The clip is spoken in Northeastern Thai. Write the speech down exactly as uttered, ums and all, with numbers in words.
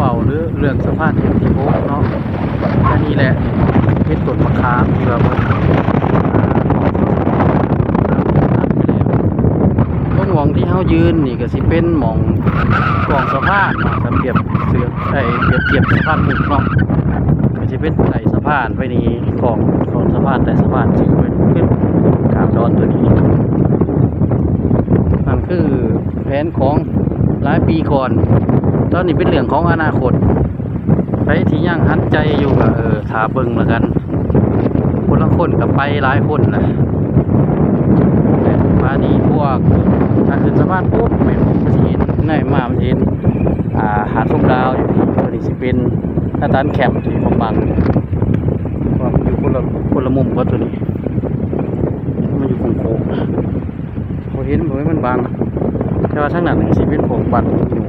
เว้าเรื่องสะพานเส้นที่หกเนาะ อันนี้แหละเป็นต้นมะขามที่ว่าเพิ่น ตรงหม่องที่เฮายืนนี่ก็สิเป็นหม่องกองสะพานเนาะ ถ้าเปรียบเทียบ ไอ้ เปรียบเทียบสะพานมุกเนาะ ก็สิเป็นไต่สะพานไปนี่ กอง กองสะพาน ไต่สะพานสิเป็น เป็นกาบดอนตัวนี้ นั่นคือแผนของหลายปีก่อน ตอนนี้เป็นเรื่องของอนาคต ไผที่ยังหันใจอยู่ก็ เออ ถ้าเบิ่งแล้วกัน คนละคนก็ไปหลายคนนะ มานี่พวก ถ้าขึ้นสะพานปุ๊บ แม่นมันสิเห็น ในมามันสิเห็น อ่า หาดชมดาวอยู่ ตัวนี้สิเป็นหน้าตานแคมที่ผมบัง ว่ามันอยู่คนละ คนละมุมกับตัวนี้ มันอยู่โค้งๆ บ่เห็น บ่เห็นมันบัง แต่ว่าทางนั้นนี่สิเป็นพวกบ้านอยู่